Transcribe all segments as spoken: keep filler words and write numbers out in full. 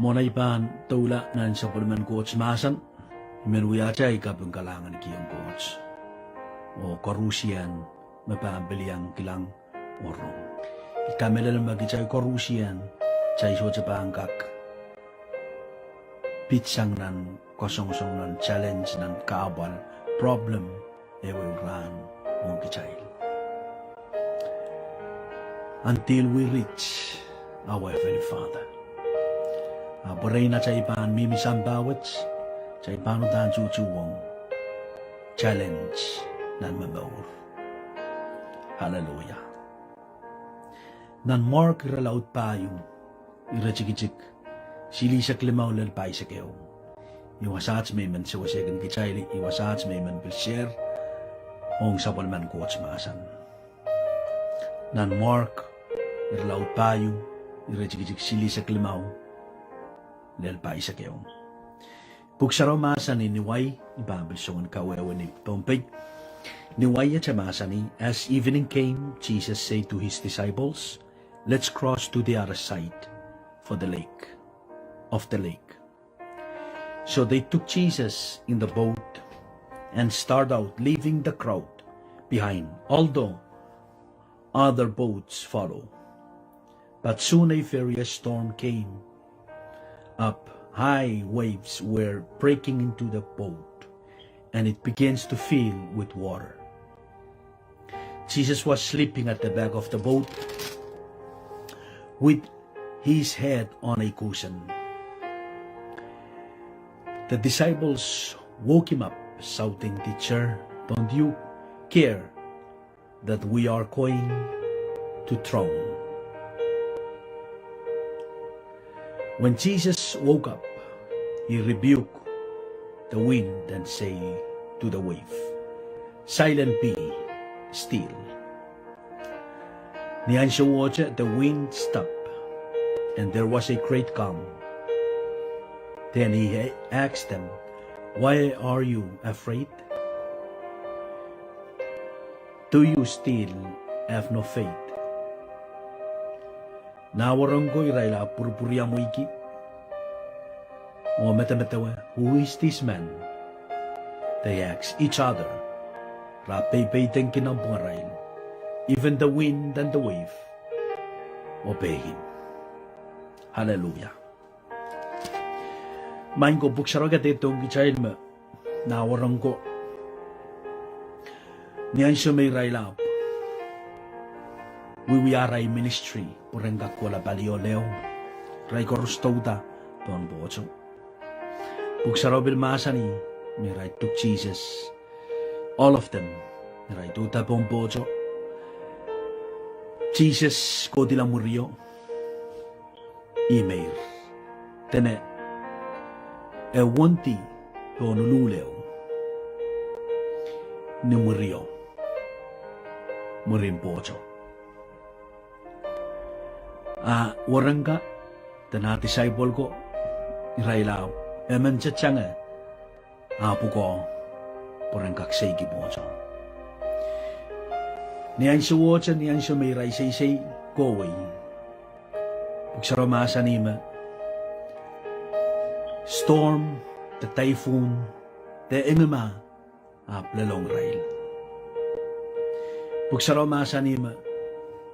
Mwohn ei pahn doula nan sapwellimen Koht mahsen, I men wiahte ei kaping kalahngan kihong Koht oh koaruhsiehn me pahn pil iang kilang oh rong. I kamehlele me kitail koaruhsiehn, kitail sohte pahn kak pitsang nan kasongosong, nan challenge, nan kahpwal, problem, ehuehu rahn ong kitail, until we reach our Heavenly Father. Ahpw erein atail pahn mihmi sampah wet, kitail pahn uhdahn tuhtuhwong challenge nan momour. Hallelujah. Nan Mark irelaud pahieu, iretikitik silihsek limau lel pahisek ehu, ih wasaht me I men sewesehkin kitail, ih wasaht me I men pil share ong sapwellimen Koht mahsen. Nan Mark irelaud pahieu, iretikitik silihsek limau lel pahisek ehu. Pwuhk Sarawi mahsanih ni wai, I pahn pil song en kawehwe ni Pohnpei. Ni wai e mahsanih, as evening came, Jesus said to his disciples, let's cross to the other side for the lake, of the lake. So they took Jesus in the boat and start out, leaving the crowd behind, although other boats follow. But soon a furious storm came up, high waves were breaking into the boat, and it begins to fill with water. Jesus was sleeping at the back of the boat with his head on a cushion. The disciples woke him up, shouting, teacher, don't you care that we are going to drown? When Jesus woke up, he rebuked the wind and said to the wave, silent, be still. Ni ahnsowohte the wind stopped and there was a great calm. Then he asked them, why are you afraid? Do you still have no faith? Nah warengko irail ahpw pwurpwuriamweiki oh medemedewe, who is this man? They asked each other. Ira peipeidengki nanpwungarail. Even the wind and the wave obey him. Hallelujah. Maing ko, Pwuhk Sarawi kadehdehiong kitail me nah warengko, ni ansou me irail ahpw wiewia arail ministry pwe ren kak kohla palio leho, irail koaros douda pohn pwohto. Pwuhk Sarawi pil mahsanih me irail took Jesus, all of them, irail douda pohn pwohto. Jesus kohdihla mwirio, ih meir, dene e wondi pohn uluhleo ni mwirio, mwurin pwohto. A warengka, de nah disciple ko, irail ahpw emen tetange ah pwukoa pwe ren kak seiki pwohto. Ni ansowohte, ni ansou me irail seisei kohwei, Pwuhk Sarawi mahsanih me storm, de typhoon, de engima ahpw lelohng irail. Pwuhk Sarawi mahsanih me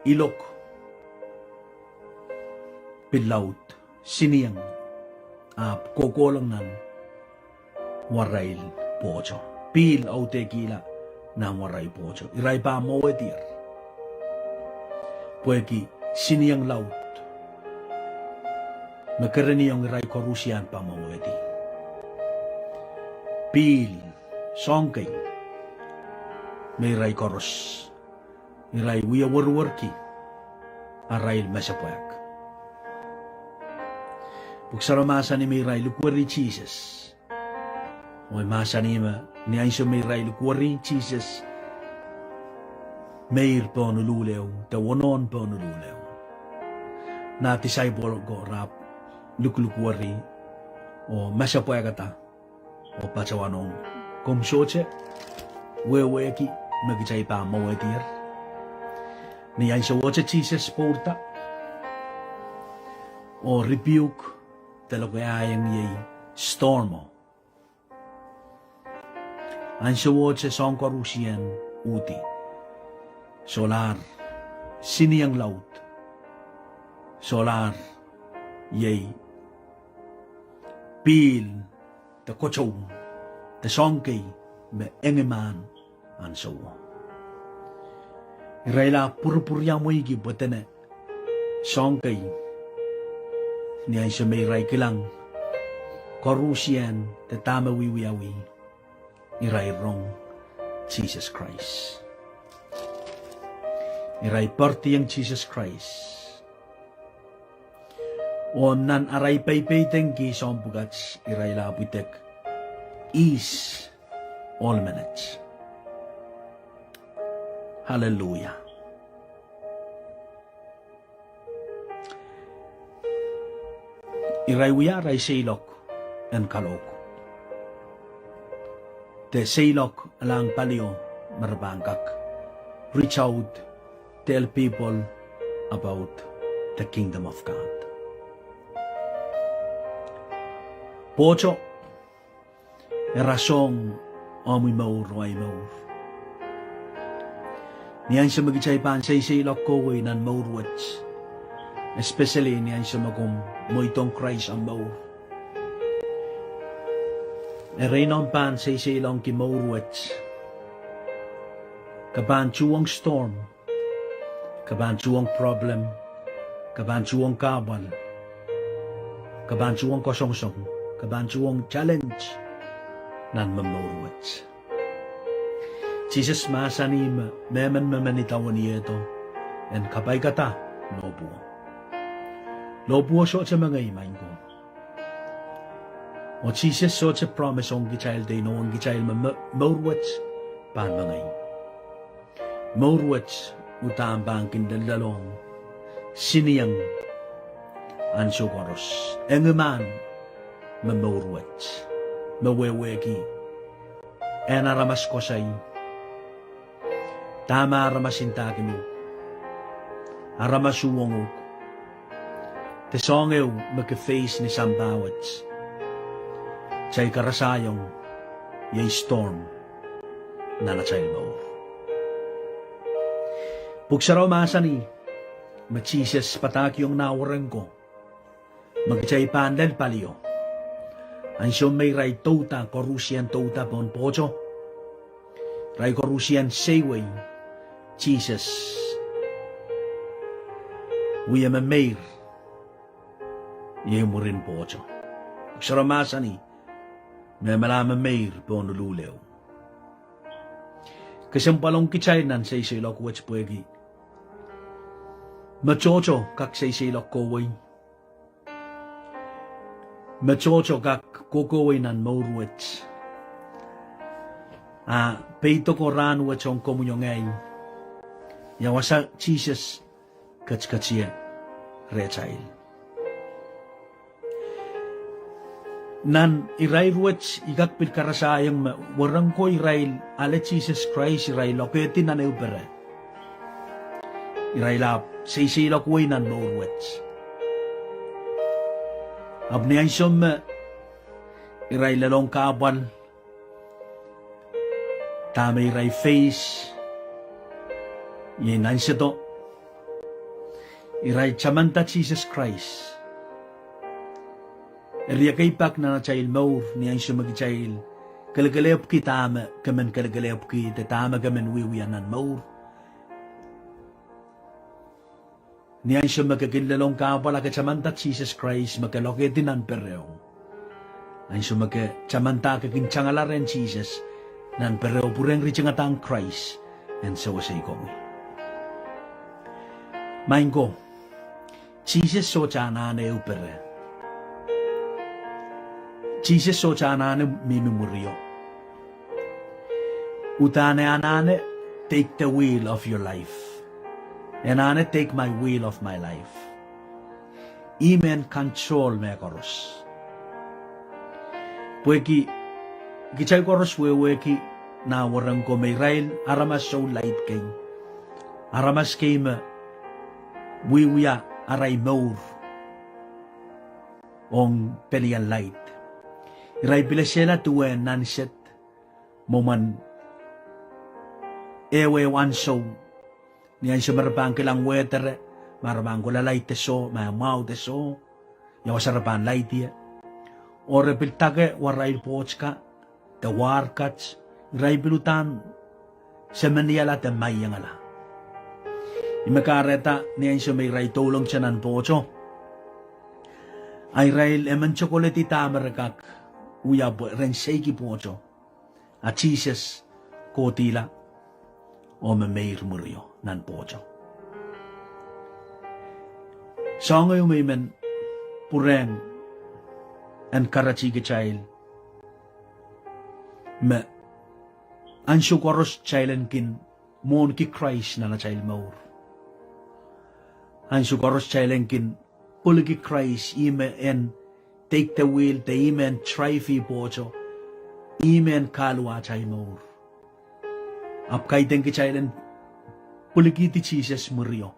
ilok pil laud, sinieng ahpw kohkohlahng nan warail pwohto. Pihl audehkihla nan warail pwohto. Irail pahn mwowehdier pwehki sinieng laud me kereniong irail koaruhsie pahn mwowehdi. Pihl, soahng kei me irail koaros, irail wie weriwerki arail mesepwehk. Pwuhk Sarawi mahsanih me irail lukweri Sises. Oh e mahsanih me ni ansou me irail lukweri Sises meir pohn uluhleo, de wonohn pohn uluhleo, nah disciple ko ira ahpw luklukweri oh mesepwehkada oh patohwanohng, komw sohte wehwehki me kitail pahn mwowehdier? Ni ansowohte Sises pwourda oh rebuke delokehiong iei stormo. Ansowohte soahng koaruhsie uhdi. Solahr sinieng laud. Solahr iei pihl de kotou de soahng kei me engimen ansouo. Irail ahpw pwurpwuriamweiki pwe dene soahng kei, ni ansou me irail kilang koaruhsie de dahme wiewiawi, irail rong Sises Krais. Irail poardiong Sises Krais. Oh nan arail peipeidengki soahng pwukat, irail ahpw idek ihs ohl menet. Aleluia. Irail wia arail seiloak en kalohk, de seiloak alahng palio me re pahn kak reach out, tell people about the kingdom of God. Pwohto, e rasehng omwi mour oh ahi mour. Ni ansou me kitail pahn seiseilok kohwei nan mour wet, especially ni ansou me komw mweidohng Krais omw mour, erein omw pahn seiseilongki mour wet, ke pahn tuhwong storm, ke pahn tuhwong problem, ke pahn tuhwong kahpwal, ke pahn tuhwong kasongosong, ke pahn tuhwong challenge nan momour wet. Sises mahsanih me mehmen me men idawehn iehdo en kapaikada lohpwuo. Lohpwuo sohte mengei, maing ko. Oh Sises sohte promise ong kitail de inowen kitail me, me, mour wet pahn mengei. Mour wet uhdahn pahn kin leldelohng sinieng ansou koaros. Engimen me mour wet, me wehwehki en aramas koasoi, dahme aramas ndahkin uhk, aramas uhwong uhk, de soahng ehu me ke face ni sampah wet. Kitail karasahiong iei storm nan atail mour. Pwuhk Sarawi mahsanih me Sises padahkihong nah weren ko me kitail pahn lel palio. Ansou me irail douda, koaruhsie douda pohn pwohto, irail koaruhsie seiwei, Sises wie memeir iei mwurin pwohto. Sarawi mahsanih me e melahr memeir pohn uluhleo. Kesempwal ong kitail nan seiseiloak wet pwehki me tohto kak seiseiloak kohwei, me tohto kak kohkohwei nan mour wet, a peidoko rahn wet ong komwi oh ngehi, ia wasa Sises ketiket ie rehtail. Nan irair wet I kak pil karasahiong me weren ko irail ale Sises Krais, irail lokehdi nan ehu pere. Irail ahpw seiseiloakwei nan mour wet. Ahpw ni ansou me irail lelohng kahpwal, dahme irail face iei nan sehdo, irail tamanda Sises Krais. Eri ekei pak nan atail mour ni ansou me kitail kelekelehpwki dahme ke men kelekelehpwki de dahme ke men wiewia nan mour. Ni ansou me ke kin lelohng kahpwal a ke tamanda Sises Krais me ke lokehdi nan pereo. Ansou me ke tamanda ke kin tangala rehn Sises nan pereo pwurehng ritingadahng Krais en sewesei komwi. Maing ko, Sises sohte anahne ehu pere. Sises sohte anahne mihmi mwurio. Uhdahn e anahne take the wheel of your life. E anahne take my wheel of my life. Ih men control mehkoaros. Pwehki kitail koaros wehwehki nah weren ko me irail aramas sounlaid kei, aramas kei me wiewia arail mour ong pelien laid. Irail pil esehla duwen nan sed, mwomwen ehuehu ansou. Ni ansou me re pahn kilang wehd ere, ma re pahn kohla laid de soh, ma mwahu de soh, ia wasa re pahn laid ie. Oh re pil dake warail pwoht ka, de war kat, irail pil uhdahn semeniala de maiengala. Ih me kahrehda ni ansou me irail doulongete nan pwohto, a irail emen chokoledi dahme re kak wia pwe ren seiki pwohto. A Sises kohdihla oh me meir mwurio nan pwohto. Soangen ehu me I men pwurehng en karatih kitail me ansou koaros kitail en kin mwohnki Krais nan atail mour. Ansou koaros kitail en kin pwiliki Krais, ih me en take the wheel, de ih me en drive pwohto, ih me en kahluwa atail mour. Ahpw kaidehn kitail en pwilikihdi Sises mwurio.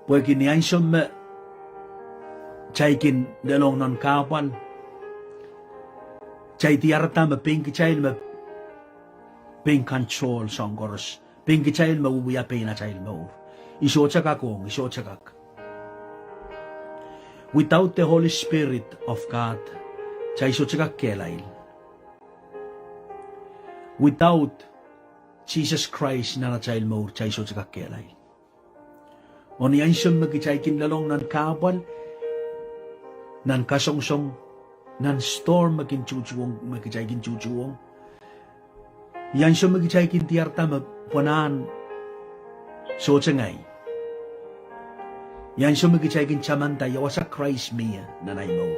Pwehki ni ansou me kitail kin lelohng nan kahpwal, kitail diarada me pein kitail me pein control soahng koaros. Pein kitail me wiewia pein atail mour. I sohte kak ong, I sohte kak. Without the Holy Spirit of God, kitail sohte kak kehlail. Without Sises Krais nan atail mour, kitail sohte kak kehlail. Oh ni ansou me kitail kin lelohng nan kahpwal, nan kasongosong, nan storm me kin tutuwong, me kitail kin tutuwong, ni ansou me kitail kin diarada me pwonahn sohte ngehi, ni ansou me kitail kin tamanda ia wasa Krais mie nan ahi mour.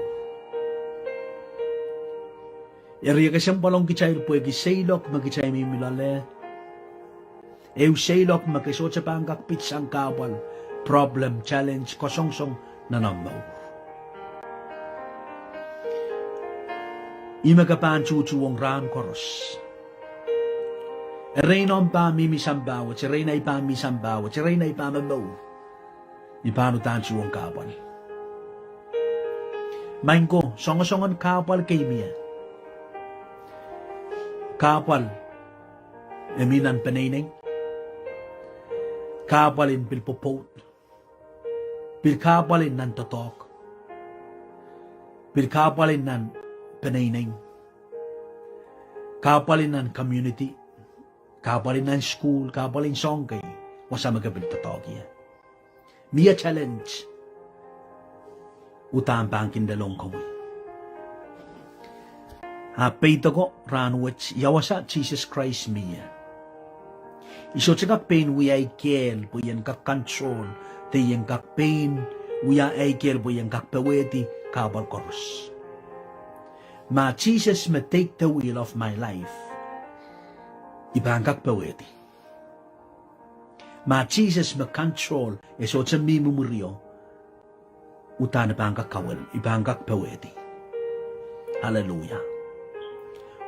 Eri e kesempwal ong kitail pwehki seiloak me kitail mihmi loale, ehu seiloak me ke sohte pahn kak pitsang kahpwal, problem, challenge, kasongosong nan omw mour. Ih me ke pahn tutuwong rahn koaros. Erein omw pahn mihmi sampah wet, erein ahi pahn mihmi sampah wet, erein ahi pahn momour. I pahn uhdahn tuhwong kahpwal. Maing ko, songosongen kahpwal kei mie. Kahpwal e mi nan peneinei. Kahpwal en pil pwopwoud. Pil kahpwal en nan doadoahk. Pil kahpwal en nan peneinei. Kahpwal en nan community. Kahpwal en nan sukuhl, kahpwal en soahng kei, wasa me ke pil doadoahk ie. Mie challenge uhdahn pahn kin lelohng komwi. A peideko rahnwet ia wasa Sises Krais mie. I sohte kak pein wia ei kehl pwe I en kak control, de I en kak pein wia ei kehl pwe I en kak powehdi kahpwal koaros. Ma Sises me take the wheel of my life, I pahn kak powehdi. Ma Sises me control, e sohte mihmi mwurio, uhdahn I pahn kak kawel, I pahn kak powehdi. Hallelujah.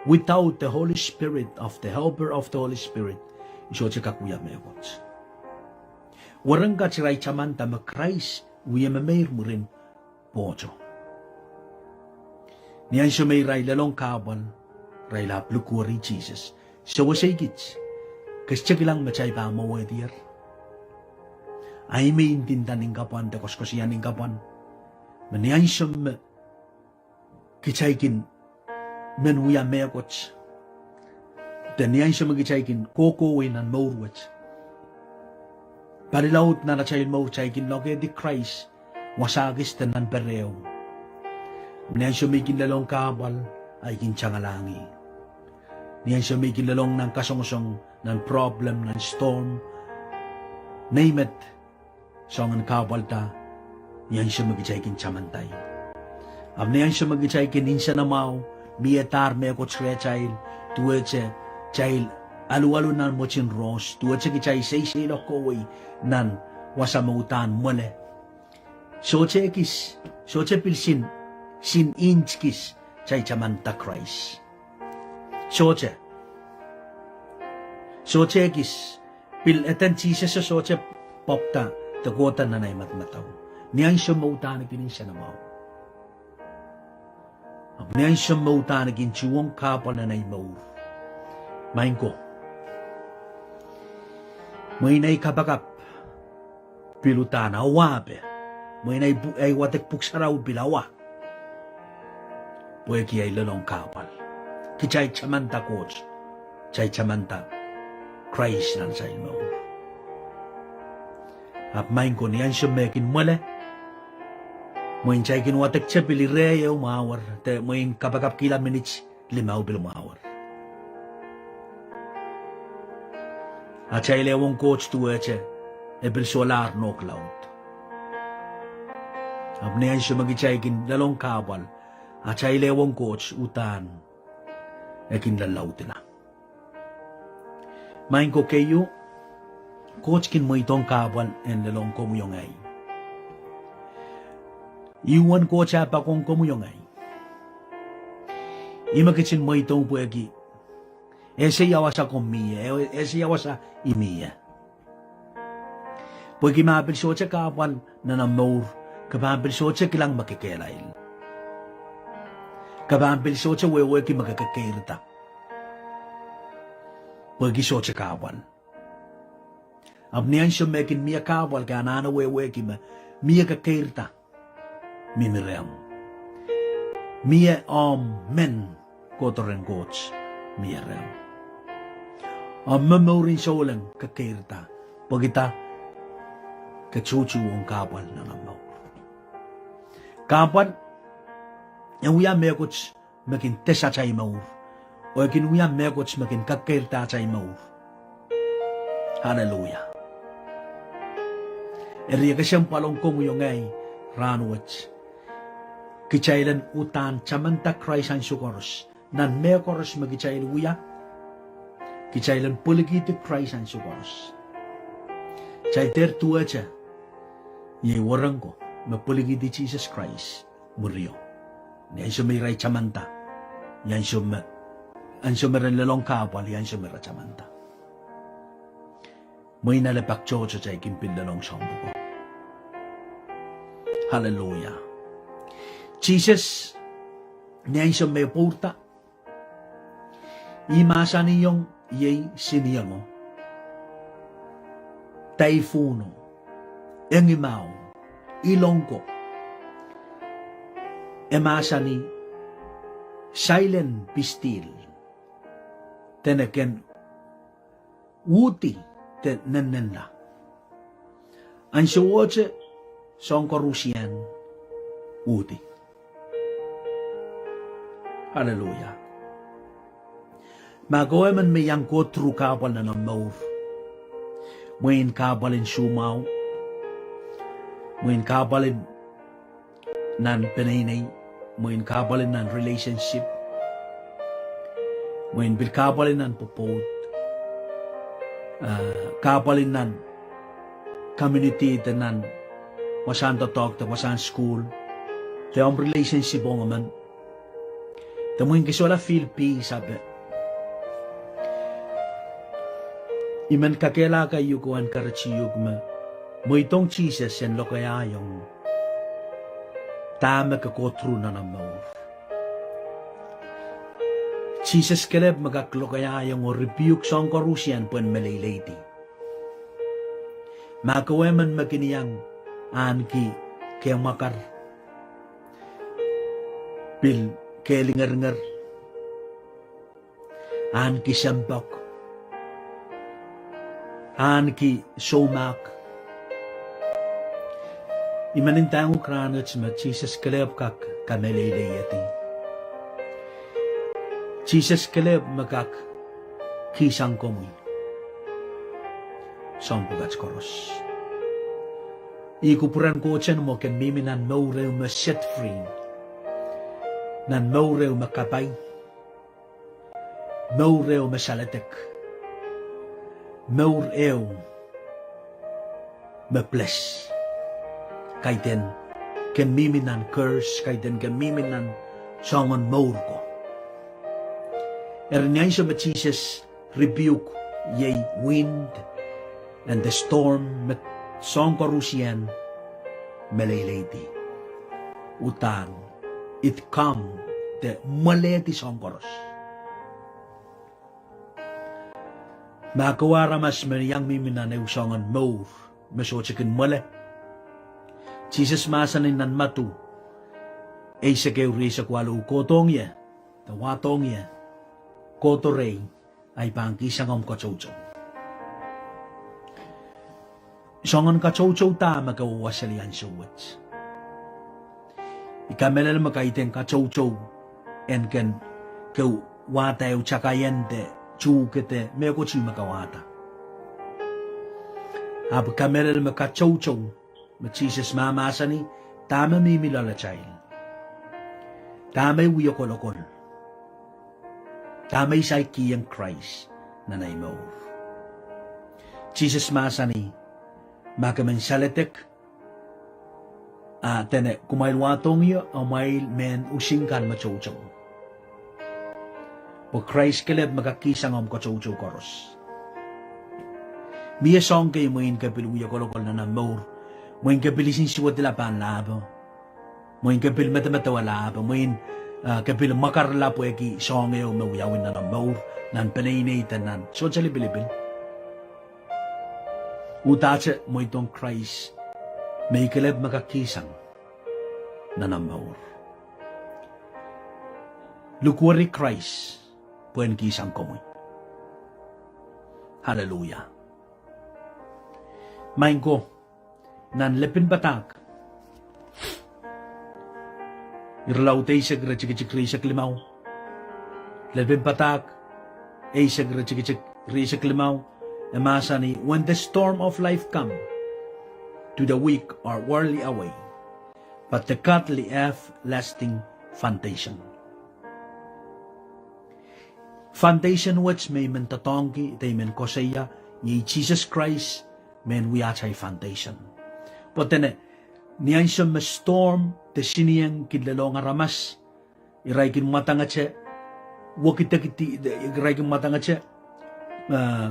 Without the Holy Spirit, of the helper of the Holy Spirit, I sohte kak wia mehkot. Weren kat irail tamanda me Krais wie memeir mwurin pwohto. Ni ansou me irail lelohng kahpwal, irail ahpw likwerih Sises. Sewesei kit, kitail kilang me kitail pahn mwowehdier. Ahi me I ndinda nin kapwan de koasoakoasoia nin kapwan, me ni ansou me kitail kin men wia mehkot, de ni ansou me kitail kin kohkohwei nan mour wet, palilaud nan atail mour, kitail kin lokehdi Krais wasa kis de nan pereo. Ni ansou me I kin lelohng kahpwal, ahi kin tangalahng ih. Ni ansou me I kin lelohng nan kasongosong, nan problem, nan storm, neimet soangen kahpwalda, ni ansou me kitail kin tamanda ih. Ahpw ni ansou me kitail kin nsenamwahu, miehdahr mehkot rehtail, duwehte kitail alualu nan mwetin rohs, duwehte kitail seiseiloak kohwei nan wasa me uhdahn mwele, sohte kis, sohte pil sin, sin inch kis kitail tamanda Krais. Sohte, sohte kis, pil eden Sises sohte pwopwida de kohda nan ahi madamadau. Ni ansou me uhdahn I kin nsenamwahu, ahpw ni ansou me uhdahn I kin tuhwong kahpwal nan ei mour, maing ko, mwein ei kapakap pil uhdahn awa pe, mwein ei pu-, ei wadek Pwuhk Sarawi pil awa. Pwehki ei lelohng kahpwal. Kitail tamanda Koht, kitail tamanda Krais nan atail mour. Ahpw maing ko, ni ansou me e kin mwele, mwein kitail kin wadekte pil ire ehu mwahu, de mwein kapakapkihla minit limau pil mwahu. Atail ehuong Koht duwehte e pil solahr nohk laud. Ahpw ni ansou me kitail kin lelohng kahpwal, atail ehuong Koht uhdahn e kin lalaudila. Maing ko, keieu, Koht kin mweidohng kahpwal en lelohng komwi oh ngehi. Ih uwen Koht eh poakohng komwi oh ngehi. Ih me ketin mweidohng pwehki ese ia wasa komw mie, e-, ese ia wasa I mie. Pwehki ma pil sohte kahpwal nan omw mour, ke pahn pil sohte kilang me ke kehlail. Ke pahn pil sohte wehwehki me ke kekeirda, pwehki sohte kahpwal. Ahpw ni ansou me kin mie kahpwal, ke anahne wehwehki me mie kekeirda mihmi rehmw. Mie omw men kohdo rehn Koht mie rehmw. Omw momour en souleng kekeirda, pwehki dah? Ke tuhtuhwong kahpwal nan omw mour. Kahpwal e wia mehkot me kin test atail mour, oh e kin wia mehkot me kin kekeirda atail mour. Aleluia. Eri e kesempwal ong komwi oh ngehi rahnwet, kitail en uhdahn tamanda Krais ansou koaros. Nan mehkoaros me kitail wia, kitail en pwilikihdi Krais ansou koaros. Kitail dehr duwehte, iei wahnpoaron ko, me pwilikihdi Sises Krais mwurio. Ni ansou me irail tamanda, ansou me, ansou me re lelohng kahpwal, ansou me re tamanda. Mwein ale pak tohto kitail kin pil lelohng soahng pwuko. Aleluia. Sises, ni ansou me pwourda, ih mahsanihong iei siniengo, taifuhno, engimao, ilong ko. E mahsanih, silence, be still. Dene ken uhdi de nennenla. Ansowohte soahng koarusie uhdi. Aleluia. Ma ke emen me iang go through kahpwal nan omw mour, mwein kahpwal en soumwahu, mwein kahpwal en nan peneinei, mwein kahpwal en nan relationship, mwein pil kahpwal en nan pwopwoud, ah, kahpwal en nan community de nan wasahn doadoahk de wasahn sukuhl, de omw relationship ong emen, de mwein ke sohla feel peace ape. I men kakehlaka uhk oh encourage uhk me mweidohng Sises en lokaiahiong dahme ke go through nan omw mour. Sises kelehpw me kak lokaiahiong oh rebuke soahng koarusie pwehn meleileidi. Ma ke emen me kin iang ahneki kemwakar, pil kehlingeringer, ahneki sempoak, ahneki soumahk, I men ndahng uhk rahnwet me Sises kelehpw kak kameleileiedi. Sises kelehpw me kak kihsang komwi soahng pwukat koaros. Ih kupwuren Koht en mwo ken mihmi nan mour ehu me set free, nan mour ehu me kapai, mour ehu me saledek, mour ehu me bless. Kaidehn ken mihmi nan curse, kaidehn ken mihmi nan soangen mour ko. Eri ni ansou me Sises rebuke iei wind and the storm, me soahng koarusie meleileidi. Uhdahn, it come, de mwelehdi soahng koaros. Ma kowe aramas me iang mihmi nan ehu soangen mour me sohte kin mwele, Sises mahsanih nan Madiu eisek ehu rieisek waluh, kohdohng ie, de wahdohng ie, kohdo rehi, a I pahn kihsang omw katoutou. Soangen katoutou da me ke wehwehki ansou wet? I kamehlele me kaidehn katoutou en ken ke wahda ehu takaien de tuhke de mehkot me ke wahda. Ahpw I kamehlele me katoutou me Sises mahmahsanih, dahme mihmi loalatail, dahme I wia kolokol, dahme I saik kihong Krais nan ei mour. Sises mahsanih, ma ke men saledek, a dene kumwail wahdohng ie amwail mehn using kan me toutou. Pwe Krais kelehpw me kak kihsang omw katoutou koaros. Mie soahng kei mwein ke pil wia kolokol nan omw mour, mwein ke pil nsensuwedla pahn lahpo, mwein ke pil medemedewe lahpo, mwein, ah, ke pil mwakarala pwehki soahng ehu me wiawi nan omw mour, nan peneinei de nan sohte lipilipil. Udahte mweidohng Krais me I kelehpw me kak kihsang nan omw mour. Lukweri Krais pwehn kihsang komwi. Haleluia. Maing ko, nan Lepin Padahk irelaud eisek iretikitik rieisek limau. Lepin Padahk eisek iretikitik rieisek limau, e mahsanih, when the storm of life come, to the weak are whirled away, but the godly have lasting foundation. Foundation wet me I men doadoahngki de I men koasoia, iei Sises Krais me wia atail foundation. Pwe dene, ni ansou me storm de sinieng kin lelohng aramas, irail kin mwadangete wekidekidi, irail kin mwadangete, eh,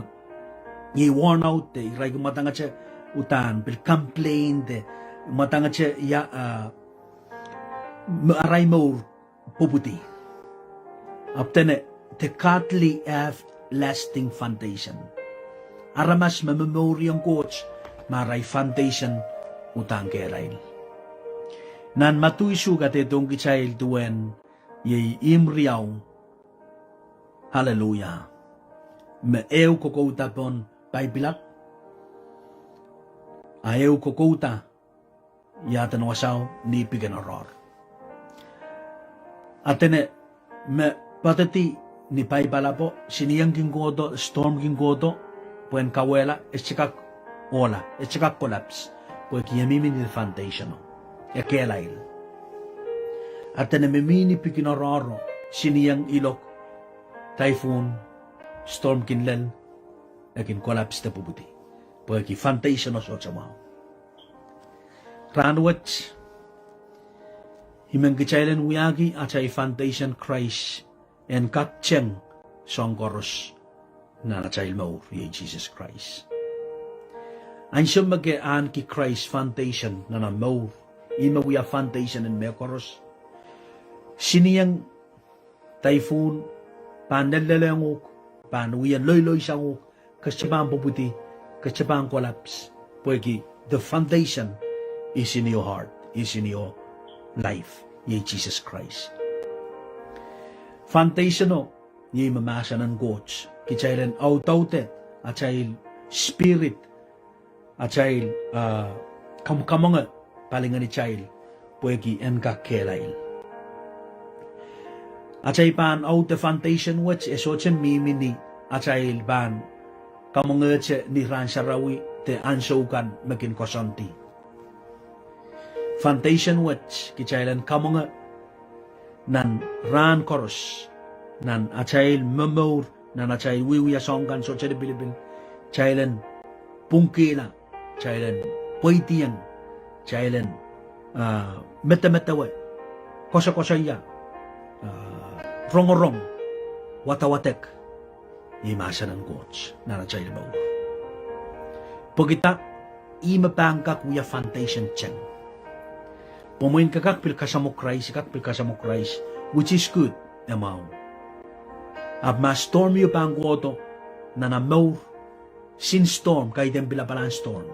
iei worn out, de irail kin mwadangete uhdahn pil complain, de mwadangete ia, eh, me arail mour pwupwudi. Ahpw dene, the godly have lasting foundation. Aramas me momouriong Koht, ma arail foundation uhdahn kehlail. Nan Madiu isuh kadehdehiong kitail duwen iei ihmw riau. Haleluia. Me ehu kokouda pohn Paipilam, a ehu kokouda ia dene wasao ni pwuken oaroahr. A dene me poadidi ni paipalapo, sinieng kin kohdo, storm kin kohdo, pwehn kawehla, e sohte kak ohla, e sohte kak collapse, pwehki e mihmi ni foundation o, e kehlail. A dene me mi ni pwuken oaroahro, sinieng, ilok, typhoon, storm kin lel, e kin collapse de pwupwudi, pwehki foundation o sohte mwahu. Rahnwet, I men kitail en wiahki atail foundation Krais en kak teng soahng koaros nan atail mour, iei Sises Krais. Ansou me ke ahneki Krais foundation nan omw mour, ih me wia foundation en mehkoaros. Sinieng, typhoon pahn lellelehng uhk, pahn wie loiloisang uhk, ke sohte pahn pwupwudi, ke sohte pahn collapse, pwehki the foundation is in your heart, is in your life, iei Sises Krais. Foundation o iei me mahsen en Koht, kitail en audaude atail spirit, atail, ah, kamw-, kamwenge palingenitail, pwehki en kak kehlail. Atail pahn aude foundation wet, e sohte mihmi ni atail pahn kamwengehte ni rahn sarawi de ansou kan me kin koasoandi. Foundation wet kitail en kamwenge nan rahn koaros, nan atail momour, nan atail wiewia soahng kan sohte lipilipil, kitail en pwungkihla, kitail en pweidiong, kitail en, ah, medemedewe, koasokoasoia, ah, rongorong, wadawadek, iei mahsen en Koht nan atail mour. Pwehki ih me pahn kak wia foundation teng. Pwe mwein ke kak pil kasamwo Krais, kak pil kasamwo Krais, which is good, e mwahu. Ahpw ma storm ieu pahn kohdo nan omw mour, sin storm, kaidehn pil lapalahn storm,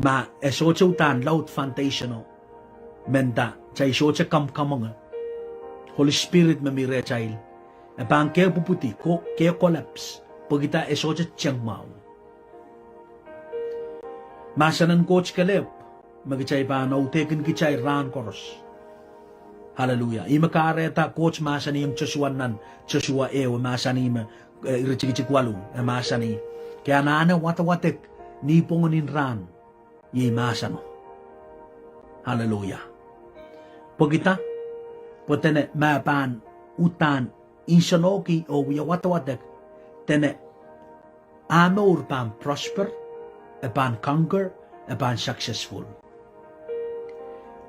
ma e sohte uhdahn laud foundation o, menda kitail sohte kamwkamwenge, Holy Spirit me mi rehtail, e pahn kehpwupwudi, ko, ke collapse, pwehkida e sohte teng mwahu. Mahsen en Koht kelehpw me kitail pahn audehkin kitail rahn koaros. Aleluia. Ih me kahrehda Koht mahsanihong Sosua nan Sosua ehu, e mahsanih me, eh, iretikitik waluh, e mahsanih, ke anahne wadawadek nipwongen rahn, iei mahseno. Aleluia. Pwehkida, pwe dene ma pahn uhdahn nsenohki oh wie wadawadek, dene ah mour pahn prosper, e pahn conquer, e pahn successful.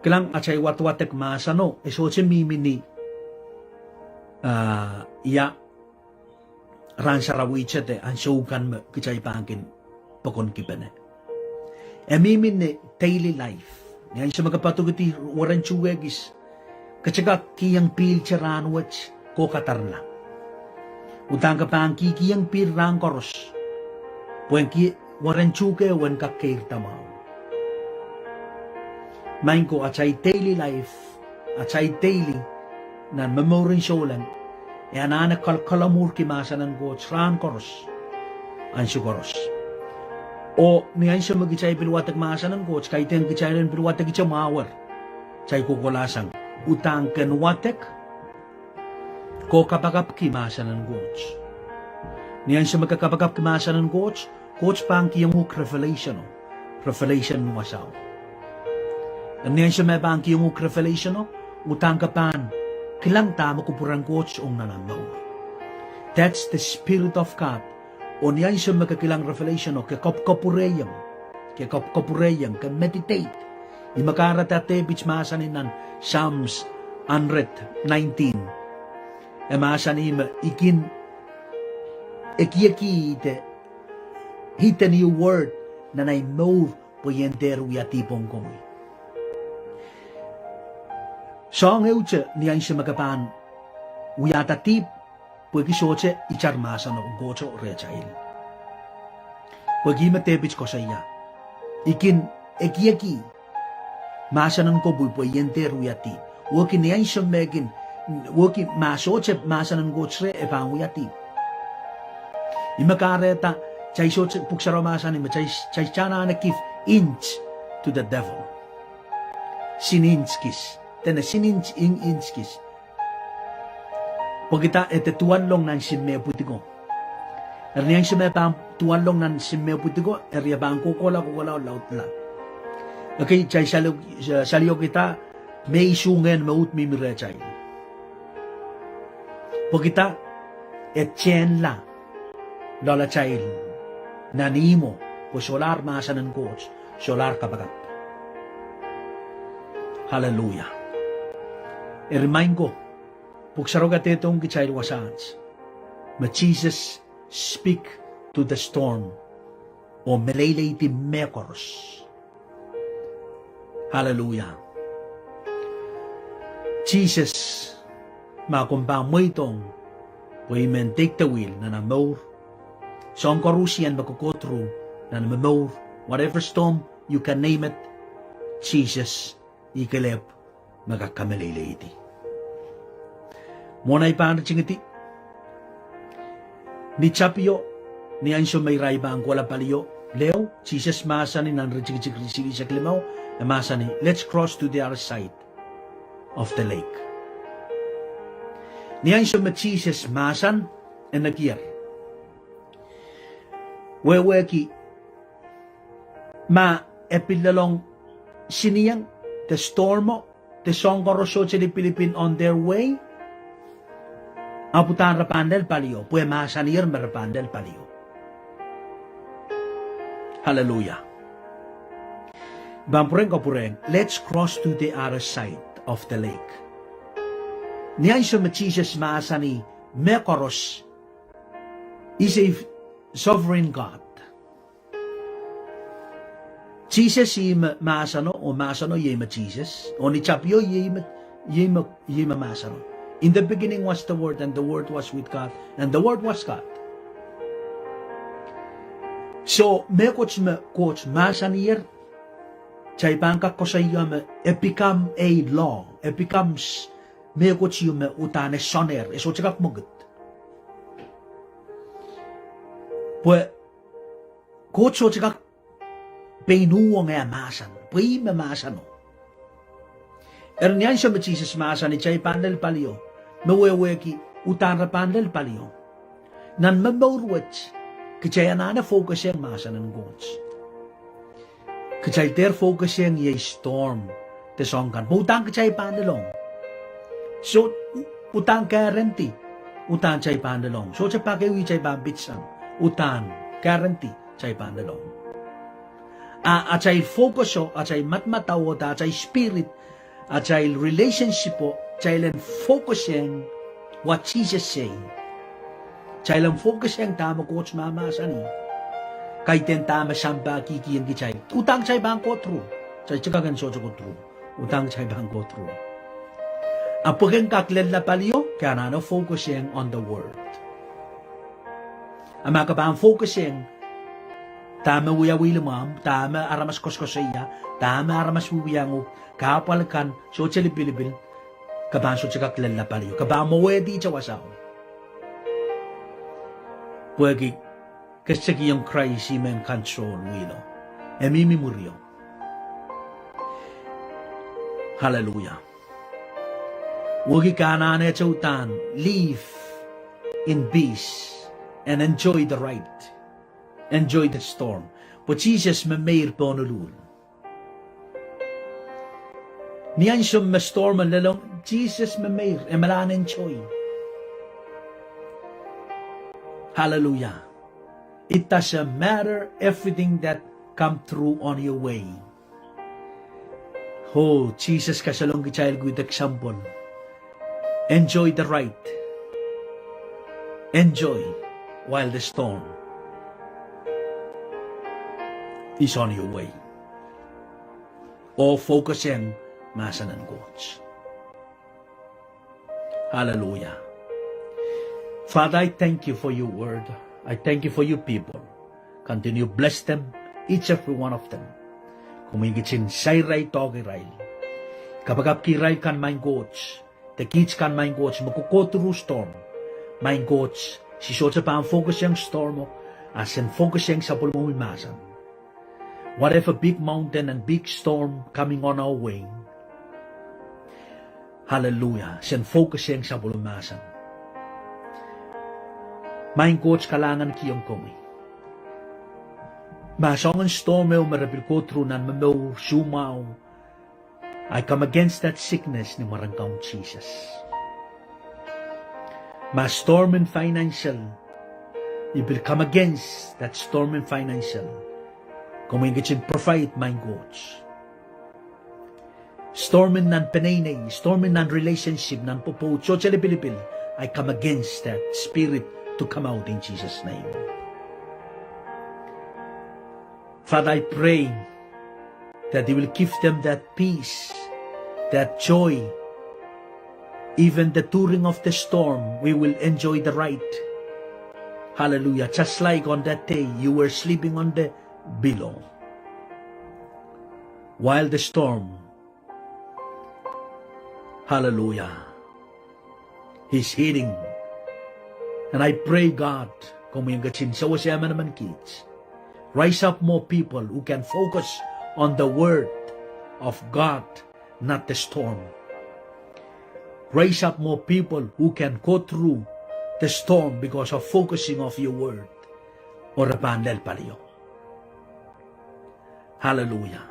Kilang, atail wadawadek mahseno e sohte mihmi ni, ah, ia, rahn sarawi ihte ansou kan me kitail pahn kin pokonki pene. E mihmi ni daily life. Ni ansou me ke padokidi weren tuhke kis, ke kak kihong pihlte rahn wet, ke kadarala. Uhdahn ke pahn kihkihong pihl rahn koaros, pwehki weren tuhke en kak keirda mwahu. Maing ko, atail daily life, atail daily, nan momouren souleng, e anahne kolokolomwurki mahsen en Koht rahn koaros, ansou koaros. Oh ni ansou me kitail pil wadek mahsen en Koht, kaidehn kitail en pil wadek ihte mwahuer. Kitail kohkohlahsang, uhdahn ken wadek, ke kapakapki mahsen en Koht. Ni ansou me ke kapakapki mahsen en Koht, Koht pahn kihong uhk revelation o, revelation en wasao. Ni ansou me pahn kihong uhk revelation o, uhdahn ke pahn kilang dahme kupwuren Koht ong nan omw mour. That's the Spirit of God. Oh ni ansou me ke kilang revelation o, ke kapwukapwurehiong, ke kapwukapwurehiong, ke meditate. Ih me kahrehda Depit mahsanih nan Psalms hundred nineteen, e mahsanih me I kin ekieki de hidden your word nan ahi mour pwe I en dehr wia dihp ong komwi. Soahng ehute ni ansou me ke pahn wiahda dihp, pwehki sohte itar mahsen en Koht rehtail. Pwehki me Depit koasoia, I kin ekieki mahsen en komwi pwe I en dehr wia dihp. Wehwehki ni ansou me kin, wehwehki ma sohte mahsen en Koht reh e pahn wia dihp. Ih me kahrehda, kitail sohte, Pwuhk Sarawi mahsanih me kitail, kitail sohte anahne give inch to the devil. Sin inch kis. Dene sin inch, in inch kis. Pwehkida e de duwallong nan sin me pwidiko. Eri ni ansou me pahn duwallong nan sin me pwidiko, eri e pahn kohkohla, kohkohla, laudla. Ekei kitail saliok, saliokihda me isu ngehn me uhd mihmi rehtail. Pwehkida e tehnla loalatail nan ihmwo, pwe solahr mahsen en Koht, solahr kapakap. Aleluia. Eri maing ko, Pwuhk Sarawi kadehdehiong kitail wasaht me Jesus speak to the storm, oh meleilei di mehkoaros. Aleluia. Jesus, ma komw pahn mweidohng pwe I men take the wheel nan omw mour, soahng koarusie me ke kohdo nan omw mour, whatever storm you can name it, Jesus, ih kelehpw me kak kameleileidi. Mwohn ahi pahn ritingidi, ni tapio, ni ansou me irail pahn kohla palio, leho, Jesus mahsanih nan iretikitik silihsek limau, e mahsanih, let's cross to the other side of the lake. Ni ansou me Jesus mahsan, e nekier, wehwehki ma e pil lelohng sinieng, de stormo, de soahng koaros sohte lipilipil on their way, ahpw uhdahn re pahn lel palio, pwe mahsanier me re pahn lel palio. Aleluia. Pahn pwurehng, kapwurehng, let's cross to the other side of the lake. Ni ansou me Jesus mahsanih mehkoaros, is a sovereign God. Sises ih me mahseno, oh mahseno iei me Sises, oh ni tapio iei me, iei me, iei me mahseno. In the beginning was the Word, and the Word was with God, and the Word was God. So, mehkot me Koht mahsanier, kitail pahn kak koasoia me e become a law, e becomes mehkot ieu me uhdahn e soanehr, e sohte kak mwekid. Pwe Koht sohte kak pein uhwong eh mahsen, pwe ih me mahseno. Eri ni ansou me Sises mahsanih kitail pahn lel palio, me wehwehki uhdahn re pahn lel palio. Nan momour wet, kitail anahne focusehng mahsen en Koht. Kitail dehr focusehng iei storm de soahng kan, pwe uhdahn kitail pahn lelong. So, uhdahn guarantee, uhdahn kitail pahn lelong. Sohte pak ehu kitail pahn pitsang, uhdahn guarantee kitail pahn lelong. A atail focus o, atail madamadau o, atail spirit, atail relationship o, kitail en focusehng what Sises say. Kitail en focusehng dahme Koht mahmahsanih. Kaidehn dahme sampah kihkihong kitail. Uhdahn kitail pahn go through. Kitail kak en sohte go through. Uhdahn kitail pahn go through. A pwehki en kak lella palio, ke anahne focusehng on the word. A ma ke pahn focusehng dahme wiawi limwahmw, dahme aramas koasoakoasoia, dahme aramas wiewiahng uhk, kahpwal kan, sohte lipilipil, ke pahn sohte kak lella palio, ke pahn mwowehdi wasao. Pwehki ke sehse kihong Krais ih me en control wihlo. E mihmi mwurio. Hallelujah. Wehwehki ke anahne uhdahn live in peace and enjoy the ride, enjoy the storm. Pwe Sises me meir pohn luhl. Ni ansou me storm en lelong, Sises me meir, e malahn enjoy. Hallelujah. It doesn't matter everything that come through on your way. Oh, Sises kasalongki kitail with example. Enjoy the ride. Enjoy while the storm is on your way. Oh focusehng mahsen en Koht. Hallelujah. Father, I thank you for your word. I thank you for your people. Continue bless them, each every one of them. Komw kin ketin sair irail, doahke irail. Kapakapki irail kan, maing Koht. De kiht kan, maing Koht, me go through storm. Maing Koht, se sohte pahn focusehng storm o, a sen focusehng sapwellimomwi mahsen. Whatever big mountain and big storm coming on our way. Hallelujah. Sen focusehng sapwellime mahsen. Maing Koht, kalahngan kihong komwi. Ma soangen storm ehu me re pil go through nan momour, soumwahu, I come against that sickness ni mwaren Kaun Sises. Ma storm in financial, I pil come against that storm in financial. Komw kin ketin provide, maing Koht. Storm in nan peneinei, storm in nan relationship, nan pwopwoud, sohte lipilipil, I come against that spirit to come out in Jesus' name. Father, I pray that you will give them that peace, that joy. Even the during of the storm, we will enjoy the ride. Hallelujah. Just like on that day, you were sleeping on the pillow. While the storm, hallelujah, is hitting. And I pray, God, komw kin ketin sewese emenemen kiht. Raise up more people who can focus on the word of God, not the storm. Raise up more people who can go through the storm because of focusing of your word. Oh re pahn lel palio. Hallelujah.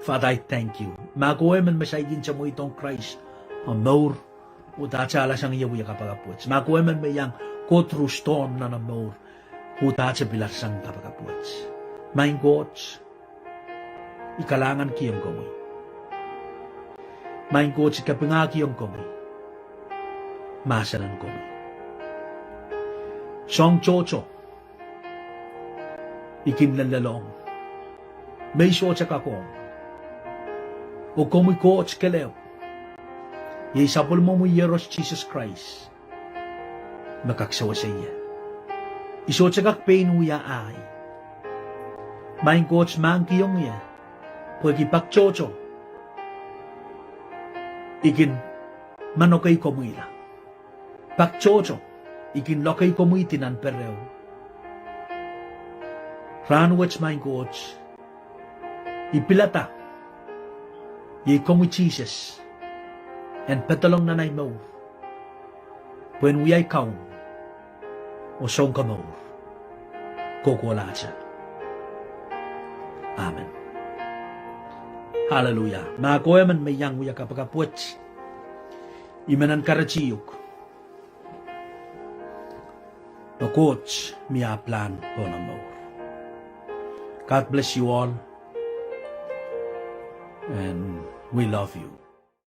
Father, I thank you. Ma ko emen me saikinte mweidohng Krais, a mour, uhdahn ale sang ie wia kapakap wet. Ma ko emen me iang go through storm nan mour, uhdahn pil ale sang kapakap wet. Maing Koht, I kalahngan kihong komwi. Maing Koht, I kapinga kihong komwi. Mahsen en komwi. Soahng tohto I kin lelong. me I sohte kak ong. Oh komwi Koht kelehpw, iei sapwellimomwi Iehros Sises Krais me kak sewese ie. I sohte kak pein wia ahi. Maing Koht, mahkihong ie, pwehki pak tohto I kin manokei komwihla. Pak tohto I kin lokei komwihdi nan pereu. Rahn wet, maing Koht, I pilada, iei komwi Sises, en pedolong nan ahi mour, pwehn wiahi Kaun oh Sounkomour kohkohlahte. Amen. Aleluia. Ma kowe emen me iang wia kapakap wet, I men en karetiuk me Koht mie ah pilahn pohn omw mour. God bless you all, and we love you.